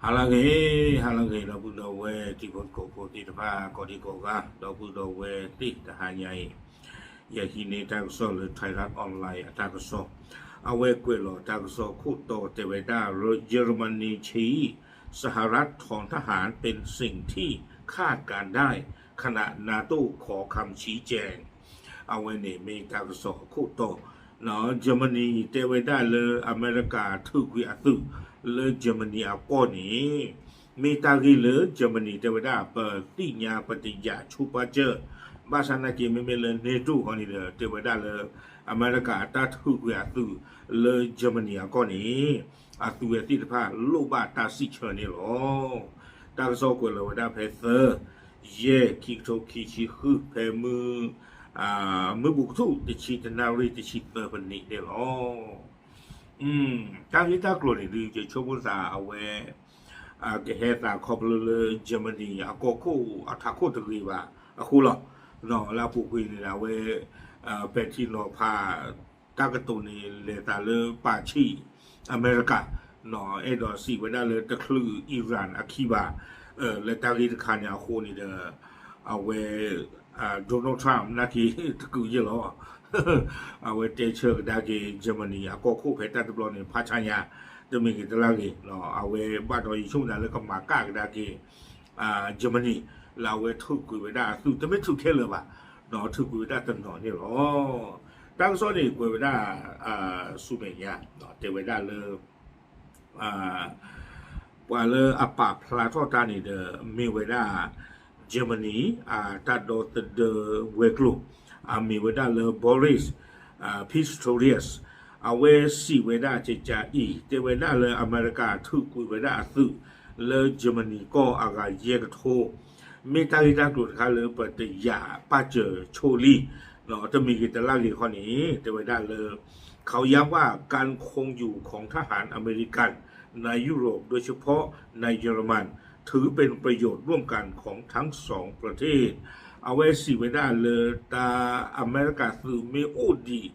ဟါလၢအဂ့ၤ, ဟါလၢအဂ့ၤ ဒီပုၢ်ဒီဝဲၢ်တံၤဖိသကိးဖိသ့ၣ်တဖၣ် ကိးဒံကိးဂၤ ဒီပုၢ်ဒီဝဲၢ်သ့ၣ်တဟါညါအံၤ, ယဟံးန့ၢ်တၢ်ကစီၣ်လၢ Thairath Online အတၢ်ကစီၣ်, အဝဲကွဲးလီၤတၢ်ကစီၣ်ခိၣ်တီတဲဝဲဒၣ် เยอรมนีชี้ สหรัฐถอนทหารเป็นสิ่งที่คาดการณ์ได้ ขณะนาโต้ขอคำชี้แจง အဝဲန့ၣ်မ့ၢ်တၢ်ကစီၣ်အခိၣ်တီ, နီၢ် Germany တဲဝဲဒၣ်လၢအမဲရကၤထုးကွံာ်အသုး လၢGermanyအကီၢ်န့ၣ်, မ့ၢ်တၢ်ဂ့ၢ်လၢGermanyတဲဝဲဒၣ် ပသ့ၣ်ညါပတယာ်ဆိပာ်စၢၢ်, ဘၣ်ဆၣ်နာ်က့ မ့မ့ၢ်လၢNATOဃီန့ၣ်ဒီး တဲဝဲဒၣ်လၢ အမဲရကၤအတၢ်ထုးကွံာ်အသုးလၢGermanyအကီၢ်န့ၣ် အသုးဝဲသ့ၣ်တဖၣ်လိၣ်ဘၣ်တၢ်စံးဆၢန့ၣ်လီၤ. တၢ်ကစီၣ်ကွဲးလီၤဝဲဒၣ်ဖဲသၢ ယဲၢ် ခံကထိခံဆံဃု ဖဲမုၢ် မုၢ်ဘူးကထူၣ် တဆံတနၣ်ရံၣ်တဆံသၢပနံးန့ၣ်လီၤ. တၢ်ဂ့ၢ်တၢ်ကျိၤန့ၣ်ဒုး ယဆိကမိၣ်သးအဝဲ ကဟဲသးခီဖျိလၢGermanyအကီၢ်ခိၣ်အထးခိၣ်တဂ့ၤဘၣ်အဃိလီၤ. လၢအပူၤကွံာ်န့ၣ်ဒီး အဝဲ ပဲာ်ထံနီၤဖး တၢ်ကတိၤန့ၣ် လဲၤသးလၢပာ်ဆံးအမဲရကၤ, အဲၣ်ဒိးစံးဝဲဒၣ်လၢတချုးIranအခံဘၣ်, လၢတၢ်ဂ့ၢ်တခါန့ၣ်အဃိန့ၣ်ဒီး အဝဲ Donald Trump နာ်က့တကုာ်ယဲၢ်လီၤ. အဝဲတဲဆၢကဒါက့ၤGermanyအကီၢ်ခိၣ်ဖဲတၢ်တဘျီန့ၣ် ဖးဆါညါ တမ့ၢ်ဂ့ၤတလါဂ့ၤ, အဝဲဘၣ်ဒီးယဆိကမိၣ်သးလၢကမၤကၣ်ကဒါက့ၤ Germany လၢအဝဲထုးကွံာ်ဝဲဒၣ်အသုး တမ့ၢ်ထုးခဲလၢာ်ဘၣ်, ထုးကွံာ်ဝဲဒၣ်တနီၤန့ၣ်လီၤ. တၢ်ကစီၣ်န့ၣ်ကွဲးဝဲဒၣ် ဆူမဲာ်ညါ တဲဝဲဒၣ်လၢ ပှၤလၢအပာ်ဖျါထီၣ်တၢ်န့ၣ်ဒီး မ့ၢ်ဝဲဒၣ်Germany အတၢ်ဒီသဒၢဝဲၤကျိၤ, အမ့ၢ်ဝဲဒၣ်လၢ Boris Pistorius, အဝဲစံးဝဲဒၣ်ကကးအံၤ တဲဝဲဒၣ်လၢအမဲရကၤထုးကွံာ်ဝဲဒၣ်အသုးလၢGermanyကီၢ်အဂၤယဲၢ်ကထိ မ့ၢ်တၢ်ဂ့ၢ်တၢ်ကျိၤတခါလၢပတယာ်ပာ်စၢၤဆိလံ, တမ့ၢ်ဂ့ၤတလါဂ့ၤခီန့ၣ် တဲဝဲဒၣ်လၢ เขาย้ำว่าการคงอยู่ของทหารอเมริกันในยุโรป โดยเฉพาะในเยอรมัน ถือเป็นประโยชน์ร่วมกันของทั้งสองประเทศ အဝဲစံးဝဲဒၣ်လၢတၢ်အမဲရကၤသုးမ့ၢ်အိၣ်ဒံး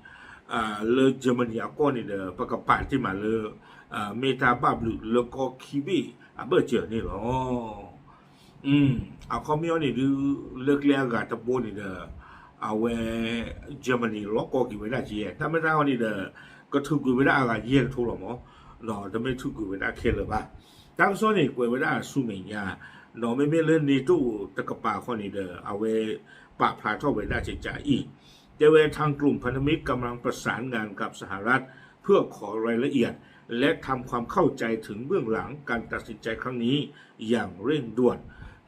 လၢGermanyအကီၢ်န့ၣ်ဒီး ပကပာ်တ့ၢ်မးလၢ မ့ၢ်တၢ်ဘၣ်ဘျုးလၢကီၢ်ခံဘ့ၣ်အဘၢၣ်စၢၤန့ၣ်လီၤ. အခီပညီန့ၣ်ဒုး လၢကျဲအဂၤတဘိန့ၣ်ဒီး အဝဲGermanyလီၢ်ကီက့ၤဝဲဒၣ်က့, တၢ်မ့ၢ်တၢ်ဃီန့ၣ်ဒီး ကထုးကွံာ်ဝဲဒၣ်အဂၤယဲၢ်ကထိလီၤမး, တမ့ၢ်ထုးကွံာ်ဝဲဒၣ်ခဲလၢာ်ဘၣ်. တၢ်ကစီၣ်န့ၣ်ကွဲးဝဲဒၣ်ဆူမဲာ်ညါ, ဒီးမ့မ့ၢ်လၢNATOတကပၤဃီန့ၣ်ဒီး အဝဲပာ်ဖျါထီၣ်ဝဲဒၣ်ကကးအံၤ တဲဝဲ ทางกลุ่มพันธมิตรกำลังประสานงานกับสหรัฐเพื่อขอรายละเอียดและทำความเข้าใจถึงเบื้องหลังการตัดสินใจครั้งนี้อย่างเร่งด่วน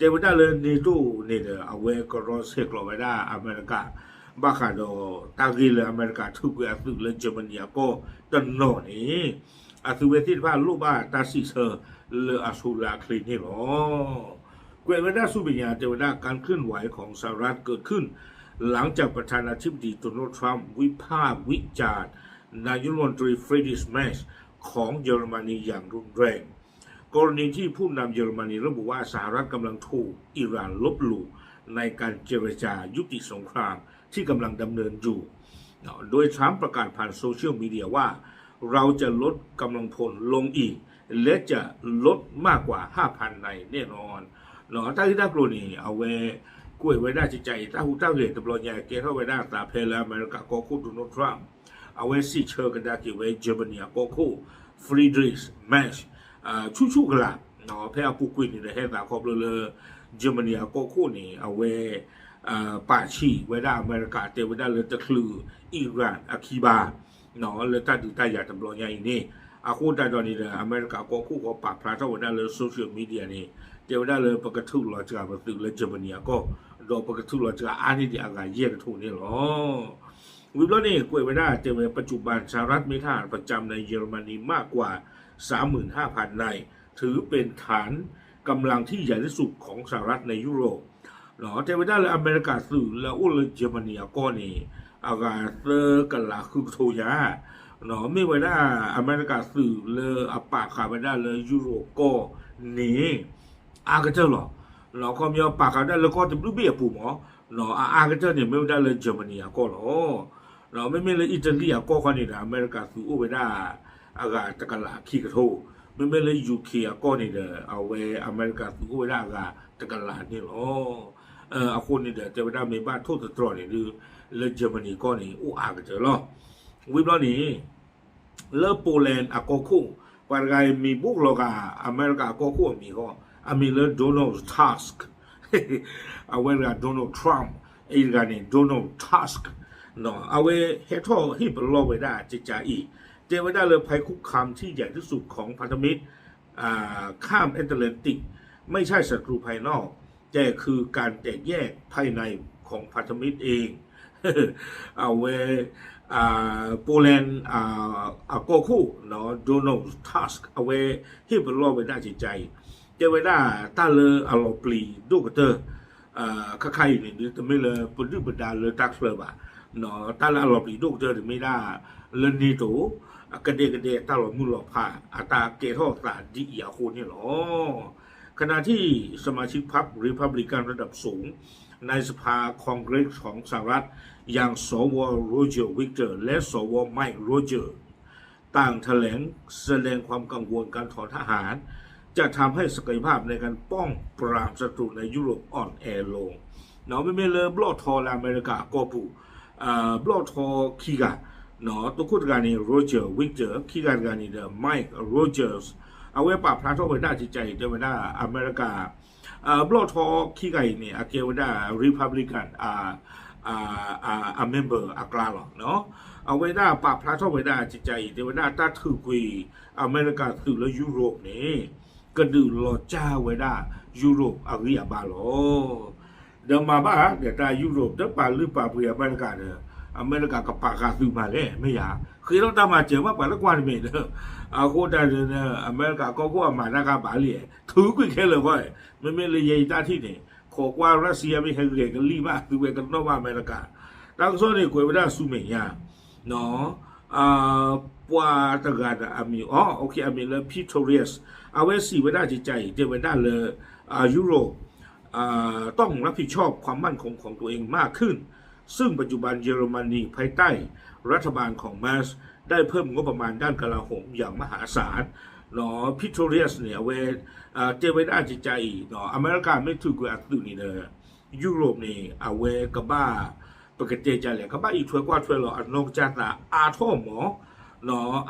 တဲဝဲဒၣ်လၢNATOန့ၣ်ဒီး အဝဲကရီဆဲးကျိးဝဲဒၣ်အမဲရကၤ ဘၣ်ဃးဒီးတၢ်ဂ့ၢ်လၢအမဲရကၤထုးကွံာ်အသုးလၢGermanyအကီၢ်တနီၤန့ၣ် အသုးဝဲသ့ၣ်တဖၣ်လိၣ်ဘၣ်တၢ်စံးဆၢလၢအဆိလၢအချ့န့ၣ်လီၤ. ကွဲးဝဲဒၣ်ဆူမဲာ်ညါ တဲဝဲဒၣ် การเคลื่อนไหวของสหรัฐเกิดขึ้นหลังจากประธานาธิบดีโดนัลด์ทรัมป์วิพากษ์วิจารณ์นายกรัฐมนตรีฟรีดริชเมอร์ซของเยอรมนีอย่างรุนแรง กรณีที่ผู้นำเยอรมนีระบุว่าสหรัฐกำลังถูกอิหร่านลบหลู่ในการเจรจายุติสงครามที่กำลังดำเนินอยู่ โดยทรัมป์ประกาศผ่านโซเชียลมีเดียว่า เราจะลดกำลังพลลงอีก และจะลดมากกว่า ห้าพัน นายแน่นอน တၢ်ဂ့ၢ်တၢ်ကျိၤန့ၣ် အဝဲ ကွဲးဝဲဒၣ်ကကးအံၤ တၢ်ဟူးတၢ်ဂဲၤတဘျီညါ ကဲထီၣ်ဝဲဒၣ်အသးဖဲလၢအမဲရကၤကီၢ်ခိၣ် Donald Trump အဝဲစံးဆၢကဒါက့ၤဝဲ Germany အကီၢ်ခိၣ် Friedrich Merz ဆူၣ်ဆူၣ်ကလာ် ဖဲအပူၤကွံာ်န့ၣ်ဒီး ဟဲသးခီဖျိလၢ Germany အကီၢ်ခိၣ်န့ၣ် အဝဲ ပာ်ဆံးဝဲဒၣ်အမဲရကၤ တဲဝဲဒၣ်လၢတချုး Iran အခံဘၣ် လၢတၢ်ဒုးတၢ်ယၤတဘျီညါအံၤန့ၣ် အဃိသတးဒီးန့ၣ်ဒီး အမဲရကၤကီၢ်ခိၣ်ဃီပာ်ဖျါထီၣ်ဝဲဒၣ်လၢ social media န့ၣ် တဲဝဲဒၣ်လၢပကထုးလီၤစှၤပသုးလၢ Germany အကီၢ် ဒီးပကထုးလီၤစှၤအါန့ၢ်ဒံးအဂၤယဲၢ်ကထိန့ၣ်လီၤ. ဝံၤဘျီန့ၣ် ကွဲးဝဲဒၣ်တဲဝဲ ปัจจุบันสหรัฐมีทหารประจำในเยอรมนีมากกว่า สามหมื่นห้าพันนาย ถือเป็นฐานกำลังที่ใหญ่ที่สุดของสหรัฐในยุโรป တဲဝဲဒၣ်လၢအမဲရကၤသုးလၢအအိၣ်လၢ Germany အကီၢ်န့ၣ် အဂၤသၢကလးဃုကထိညါ မ့ၢ်ဝဲဒၣ်အမဲရကၤသုးလၢအပာ်ဃာ်ဝဲဒၣ်လၢယူရိၤကီၢ်န့ၣ် အါကတၢၢ်လီၤ. ခီပညီပာ်ဃာ်ဝဲဒၣ်လၢကီၢ်တဘျုးဘ့ၣ်အပူၤမး အအါကတၢၢ်န့ၣ် မ့ၢ်ဝဲဒၣ်လၢ Germany အကီၢ်လီၤ. မ့မ့ၢ်လၢ Italy အကီၢ်ခီန့ၣ်ဒီး အမဲရကၤသုးအိၣ်ဝဲဒၣ် အဂၤတကလးခံကထိ မ့မ့ၢ်လၢ UK အကီၢ်န့ၣ်ဒီး အဝဲအမဲရကၤသုးအိၣ်ဝဲဒၣ်အဂၤတကလးန့ၣ်လီၤ. အဃိန့ၣ်ဒီး တဲဝဲဒၣ်မ့ၢ်ဘၣ်ထိၣ်သတြီၤန့ၣ်ဒုး လၢ Germany ကီၢ်န့ၣ် အိၣ်အါကတၢၢ်လီၤ. ဝံၤဘျီန့ၣ် လၢ Poland အကီၢ်ခိၣ် ပှၤတဂၤအံၤမံၤဘိၣ်လီၤဂာ် အမဲရကၤအကီၢ်ခိၣ်အမံၤဃီ, အမံၤလၢ Donald Tusk, အဝဲတဂၤ Donald Trump, အံၤတဂၤန့ၣ် Donald Tusk, အဝဲဟဲထီၣ်ဟ့ၣ်ပလီၢ်ဝဲဒၣ်ကကါအံၤ, တဲဝဲဒၣ်လၢ ภัยคุกคามที่ใหญ่ที่สุดของพันธมิตร อ่า ข้ามแอตแลนติก ไม่ใช่ศัตรูภายนอก แต่คือการแตกแยกภายในของพันธมิตรเอง အဝဲ Poland အကီၢ်ခိၣ် Donald Tusk အဝဲဟ့ၣ်ပလီၢ်ဝဲဒၣ်ကကါအံၤ, တဲဝဲဒၣ်တၢ်လၢအလီၤပျံၤဒိၣ်ကတၢၢ် ခါခါအံၤန့ၣ် တမ့ၢ်လၢပဒုၣ်ပဒါလၢတၢ်ချၢဘၣ်, တၢ်လၢအလီၤပျံၤဒိၣ်ကတၢၢ်တမ့ၢ်ဒၣ်လၢ NATO ကဒဲကဒဲတၢ်လီၤမုၢ်လီၤဖး အတၢ်ကဲထီၣ်သးဒ်အံၤအဃိန့ၣ်လီၤ. ขณะที่สมาชิกพรรครีพับลิกันระดับสูงในสภาคองเกรสของสหรัฐ อย่าง สว Roger Wicker และ สว Mike Rogers ต่างแถลงแสดงความกังวลการถอนทหารจะทำให้ศักยภาพในการป้องปรามศัตรูในยุโรปอ่อนแอลง မ့မ့ၢ်လၢဘျီၣ်ထီလၢအမဲရကၤအကီၢ်ပူၤ ဘျီၣ်ထီခံဂၤ, တခိၣ်တဂၤန့ၣ် Roger Wicker ခံဂၤတဂၤန့ၣ်ဒီး Mike Rogers အဝဲပာ်ဖျါထီၣ်ဝဲဒၣ်ကကါအံၤ တဲဝဲဒၣ်အမဲရကၤ ဘျီၣ်ထီခံဂၤအံၤန့ၣ် အကဲဝဲဒၣ် Republican အ member အကျါလီၤ. အဝဲဒၣ်ပာ်ဖျါထီၣ်ဝဲဒၣ်ကကါအံၤ တဲဝဲဒၣ်တၢ်ထုးကွံာ်အမဲရကၤသုးလၢယူရိၣ်န့ၣ် ကဒုးလီၤစၢ်ဝဲဒၣ်ယူရိၣ်အဂံၢ်အဘါလီၤ. ဒီးမၤဘၣ်ဒီးတၢ်ယူရိၣ် တပာ်လုၢ်ပာ်ပှ့ၤအမဲရကၤဒီး အမဲရကၤကပာ်ဃာ်သုးမးလဲၣ် မ့ၢ်ယၤ, ဃ့ထီၣ်တၢ်မၤစၢၤမးပှၤလၢကွၢ်တမ့ၢ်ဒီး, အဃိတၢ်ဒီး အမဲရကၤကီၢ်ခိၣ်အမၤတၢ်ကဘၣ်လံ, ထုးကွံာ်ခဲလၢာ်ဃီ, မ့မ့ၢ်လၢယဲယတၢ်ထံၣ်န့ၣ် ခိးကွၢ် Russia မ့ၢ်ဟဲဂဲၤကလံၣ်ဘၣ် သုဝဲကနီၣ်ဘၣ်အမဲရကၤ, တၢ်ကစီၣ်န့ၣ်ကွဲးဝဲဒၣ်ဆူမဲာ်ညါ ပှၤတဂၤဒီးအမံၤအီၤ အမံၤလၢ Pistorius အဝဲစံးဝဲဒၣ်ကကါအံၤ တဲဝဲဒၣ်လၢ ယူရိၣ်ต้องรับผิดชอบความมั่นคงของตัวเองมากขึ้น ซึ่งปัจจุบันเยอรมนีภายใต้รัฐบาลของ Merz ได้เพิ่มงบประมาณด้านกลาโหมอย่างมหาศาล Pistorius န့ၣ် အဝဲ တဲဝဲဒၣ်ကကါအံၤ အမဲရကၤမ့ၢ်ထုးကွံာ်အသုးန့ၣ်ဒီး ယူရိၣ်န့ၣ် အဝဲကဘၣ် ပကတဲဒ်လဲၣ် ကဘၣ်အံးထွဲကွၢ်ထွဲလီၤအနီၢ်ကစၢ်သးအါထီၣ်မး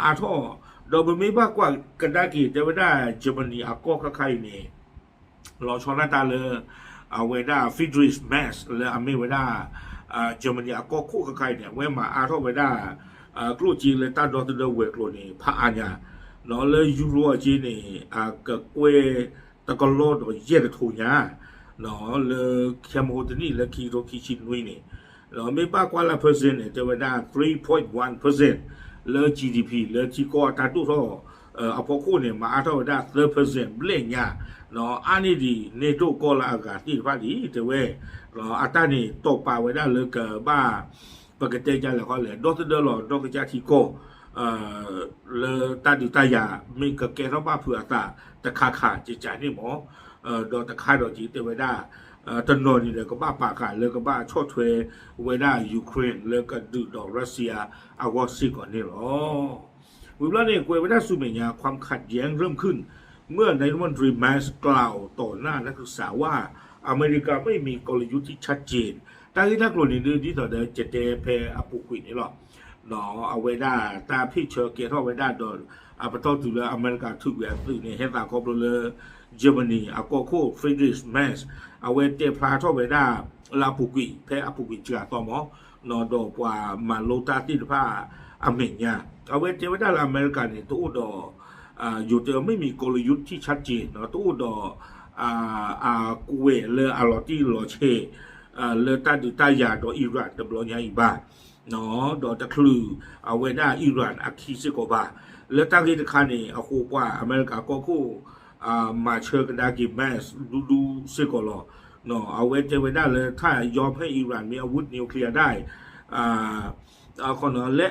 အါထီၣ်, ဒီးပမ့ၢ်ဘၣ်ကွၢ်ကဒါက့ၤ တဲဝဲဒၣ် Germany အကီၢ်ခါခါအံၤန့ၣ် လီၤဆီဒၣ်တၢ်လၢ အဝဲဒၣ် Friedrich Merz လၢအမ့ၢ်ဝဲဒၣ် Germany အကီၢ်ခိၣ်ခါခါအံၤန့ၣ် အဝဲမၤအါထီၣ်ဝဲဒၣ် ကျိၣ်စ့လၢတၢ်ဒီသဒၢဝဲၤကျိၤန့ၣ် ဖးအါညါ, လၢယူရိၣ်အစ့န့ၣ် အကကွဲၢ်တကလီၢ်ဒီးယဲၢ်ကထိညါ လၢခဲမဟိတနံၣ်လၢခံကထိခံဆံနွံန့ၣ်, မ့ၢ်ဘၣ်ကွၢ်လၢ percent န့ၣ် တဲဝဲဒၣ် three point one percent လၢ GDP လၢထံကီၢ်အတၢ်ဒိၣ်ထီၣ် အဖီခိၣ်န့ၣ် မၤအါထီၣ်ဝဲဒၣ် သၢ percent ဘျဲၣ်ညါ, အါန့ၢ်ဒံး NATO ကီၢ်လၢအဂၤသ့ၣ်တဖၣ်ဒ်တဲဝဲ, အတၢ်န့ၣ်တီၢ်ပာ်ဝဲဒၣ်လၢကဘၣ် ပကတဲဒ်လဲၣ်ဃီလဲၣ် ဒီသဒၢလီၤနီၢ်ကစၢ်ထံကီၢ် လၢတၢ်ဒုးတၢ်ယၤ မ့ၢ်ကကဲထီၣ်ဘၣ်ဖုးအသးတခါခါကကါန့ၣ်မး, ဒီးတခါဒီးက့ၤတဲဝဲဒၣ် တနီၤန့ၣ်ဒီး ကဘၣ်ပာ်ဃာ်လၢကဘၣ်ဆီၣ်ထွဲဝဲဒၣ် Ukraine လၢကဒုးဒီး Russia အဂီၢ်စ့ၢ်ကီးန့ၣ်လီၤ. ဝံၤဘျီန့ၣ် ကွဲးဝဲဒၣ်ဆူမဲာ်ညါ ความขัดแย้งเริ่มขึ้น เมื่อนายรัฐมนตรี Merz กล่าวต่อหน้านักศึกษาว่า อเมริกาไม่มีกลยุทธ์ที่ชัดเจน တၢ်ဂ့ၢ်တၢ်ကျိၤန့ၣ်ဒ်သိးဒီး ယတဲဖဲအပူၤကွံာ်န့ၣ်လီၤ. အဝဲဒၣ်တၢ်ဖ့ၣ်ဆၢကဲထီၣ်ဝဲဒၣ်ဒီး အပတီၢ်တုၤလၢအမဲရကၤထုးကွံာ်အသုးန့ၣ် ဟဲသးခီဖျိလၢ Germany အကီၢ်ခိၣ် Friedrich Merz အဝဲတဲဖျါထီၣ်ဝဲဒၣ် လၢအပူၤကွံာ် ဖဲအပူၤကွံာ်စှၤသီမး ဒီးပှၤမၤလိတၢ်သ့ၣ်တဖၣ်အမဲာ်ညါ အဝဲတဲဝဲဒၣ်လၢအမဲရကၤန့ၣ် တအိၣ်ဒီး ယိၤတဲ ไม่มีกลยุทธ์ที่ชัดเจน တအိၣ်ဒီး အကွဲးလၢအလီၤတံၢ်လီၤဆဲး လၢတၢ်ဒုးတၢ်ယၤဒီး Iran တဘျီညါအံၤဘၣ်, ဒီးတချုးအဝဲဒၣ် Iran အခံစ့ၢ်ကီးဘၣ်. လၢတၢ်ဂ့ၢ်တခါန့ၣ် အဃိပှၤအမဲရကၤကီၢ်ခိၣ် မၤဆၢကဒါက့ၤ Merz ဒူဒူစ့ၢ်ကီးလီၤ. အဝဲတဲဝဲဒၣ်လၢ ถ้ายอมให้อิหร่านมีอาวุธนิวเคลียร์ได้ ခီန และ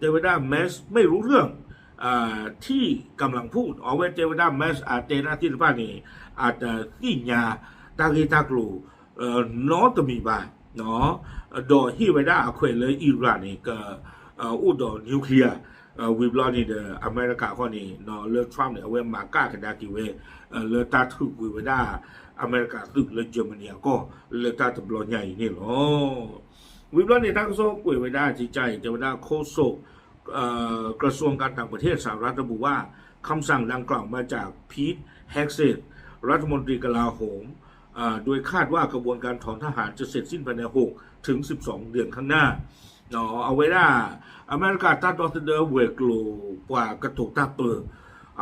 တဲဝဲဒၣ် Merz ไม่รู้เรื่องที่กำลังพูด အဝဲတဲဝဲဒၣ် Merz အတဲဒၣ်သ့ၣ်တဖၣ်န့ၣ် အတသ့ၣ်ညါတၢ်ဂ့ၢ်တၢ်ကျိၤ နီတမံၤဘၣ်, ဒီးဟ့ၣ်ဝဲဒၣ်အခွဲးလၢ Iran န့ၣ် ကအိၣ်ဒီး nuclear ဝံၤဘျီန့ၣ်ဒီး အမဲရကၤအဂီၢ်န့ၣ် လၢ Trump န့ၣ် အဝဲမၤကၣ်ကဒါက့ၤဝဲ လၢတၢ်ထုးကွံာ်ဝဲဒၣ် အမဲရကၤသုးလၢ Germany အကီၢ် လၢတၢ်တဘျီညါအံၤန့ၣ်လီၤ. ဝံၤဘျီန့ၣ် တၢ်ကစီၣ်ကွဲးဝဲဒၣ်ကကါအံၤ တဲဝဲဒၣ် โฆษก กระทรวงการต่างประเทศสหรัฐระบุว่า คำสั่งดังกล่าวมาจาก Pete Hegseth รัฐมนตรีกลาโหม โดยคาดว่ากระบวนการถอนทหารจะเสร็จสิ้นภายใน หกถึงสิบสอง เดือนข้างหน้า အဝဲဒၣ် အမဲရကၤတၢ်ဒီသဒၢဝဲၤကျိၤ ပှၤကတိၤတၢ်ပၢ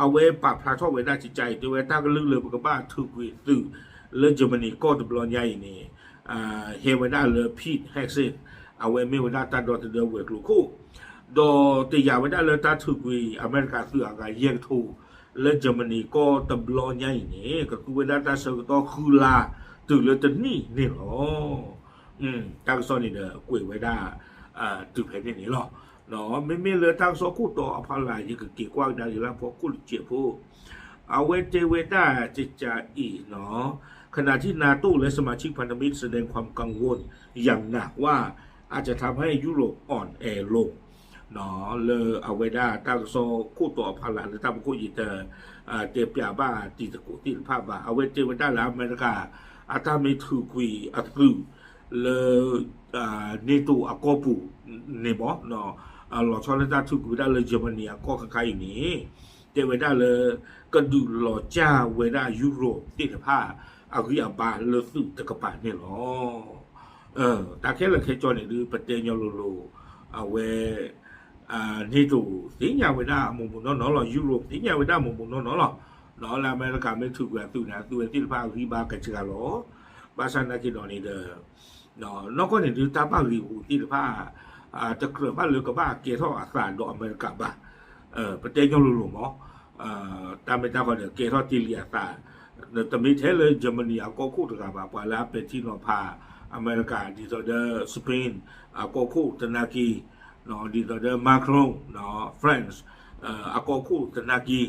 အဝဲပာ်ဖျါထီၣ်ဝဲဒၣ်ကကါအံၤ တဲဝဲတၢ်ကလုၢ်လၢပကဘၣ်ထုးကွံာ်သုးလၢ Germany ကီၢ်တဘျီညါအံၤန့ၣ် ဟဲဝဲဒၣ်လၢ Pete Hegseth အဝဲမ့ၢ်ဝဲဒၣ်တၢ်ဒီသဒၢဝဲၤကျိၤခိၣ် ဒီးတယာ်ဝဲဒၣ်လၢတၢ်ထုးကွံာ်အမဲရကၤသုးအဂၤယဲၢ်ကထိ လၢ Germany ကီၢ်တဘျီညါအံၤန့ၣ် ကသူဝဲဒၣ်တၢ်ဆၢကတီၢ်ဃုလါ တုၤလၢတနံၣ်န့ၣ်လီၤ. တၢ်ကစီၣ်န့ၣ်ဒီးကွဲးဝဲဒၣ် တုၤဖဲန့ၣ်န့ၣ်လီၤ. မ့မ့ၢ်လၢတၢ်ကစီၣ်ခိၣ်တီအဖီလာ် ယကက့ၤကွၢ်ကဒါက့ၤလၢဖီခိၣ်တစဲးဖိ အဝဲတဲဝဲဒၣ်ကကါအံၤနီၤ ขณะที่ NATO และสมาชิกพันธมิตรแสดงความกังวลอย่างหนักว่าอาจจะทำให้ยุโรปอ่อนแอลง လၢအဝဲဒၣ်တၢ်ကစီၣ်ခိၣ်တီအဖီလာ်လၢတၢ်ဖီခိၣ်ယံၤတၢ် တဲပၠးဘၣ်တံၤသကိးသ့ၣ်တဖၣ်ဘၣ် အဝဲတဲဝဲဒၣ်လၢအမဲရကၤ အတၢ်မ့ၢ်ထုးကွံာ်အသုးလၢ NATO အကီၢ်ပူၤန့ၣ်မ့ၢ် လီၤဆီဒၣ်တၢ်ထုးကွံာ်ဝဲဒၣ်လၢ Germany အကီၢ်ခါခါအံၤန့ၣ် တဲဝဲဒၣ်လၢ ကဒုးလီၤစၢ်ဝဲဒၣ်ယူရိၣ်သ့ၣ်တဖၣ် အဂံၢ်အဘါလၢသုးတကပၤန့ၣ်လီၤ. တၢ်ခဲလၢာ်ခဲဆ့န့ၣ်ဒုး ပတဲညီလိၤလိၤ အဝဲ NATO သ့ၣ်ညါဝဲဒၣ်မိၢ်မိၢ်နီၢ်နီၢ်လီၤ ယူရိၣ်သ့ၣ်ညါဝဲဒၣ်မိၢ်မိၢ်နီၢ်နီၢ်လီၤ. လၢအမဲရကၤမ့ၢ်ထုးကွံာ်အသုးန့ၣ် အသုးဝဲသ့ၣ်တဖၣ်အဂံၢ်ဘါကစှၤလီၤ. ဘၣ်ဆၣ်နာ်က့ဒီးန့ၣ်ဒီး နီၢ်ကီၢ်န့ၣ်ဒုးတၢ်ဘၣ်ဂ့ၢ်ဂူာ်သ့ၣ်တဖၣ် တကြၢးဘၣ်လၢကဘၣ်ကဲထီၣ်အသးဒီးအမဲရကၤဘၣ်. ပတဲညီလိၤလိၤမ့ၢ် တၢ်မ့ၢ်တၢ်ဃီဒီးကဲထီၣ်တ့ၢ်လံအသး တမ့ၢ်ထဲလၢ Germany အကီၢ်ခိၣ်တဂၤဘၣ် ပှၤလၢအပဲာ်ထံနီၤဖး အမဲရကၤ ဒ်သိးဒီး Spain အကီၢ်ခိၣ်သနာ်က့ ဒ်သိးဒီး Macron France အကီၢ်ခိၣ်သနာ်က့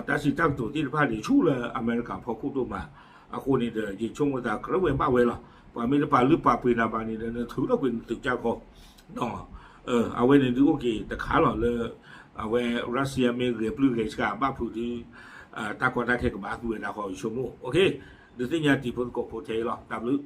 တၢ်စံးတၢ်ကတိၤသ့ၣ်တဖၣ်န့ၣ် ဆူၣ်လၢအမဲရကၤဖီခိၣ်ဒိၣ်မး. အဃိန့ၣ်ဒီး ယဆိကမိၣ်သးကြၢးဝဲဘၣ်ဝဲလီၤ. ပှၤမ့ၢ်တပာ်လုၢ်ပာ်ပှ့ၤနၤဘၣ်န့ၣ်ဒီး နထုးထီၣ်ကွံာ်နသုးကၢ်ခီ အဝဲန့ၣ်ဒုးအိၣ်က့ၤတခါလီၤလၢ အဝဲ Russia မ့ၢ်ဂဲၤပျုၢ်ဂဲၤဆှးဘၣ်ဖုးဒုး တၢ်ကီတၢ်ခဲကဘၣ်သူဝဲဒၣ်ဃီ ယဆိကမိၣ် ဒုးသ့ၣ်ညါတံၤဖိသကိးဖိထဲအံၤလီၤ. တၢ်ဘျုး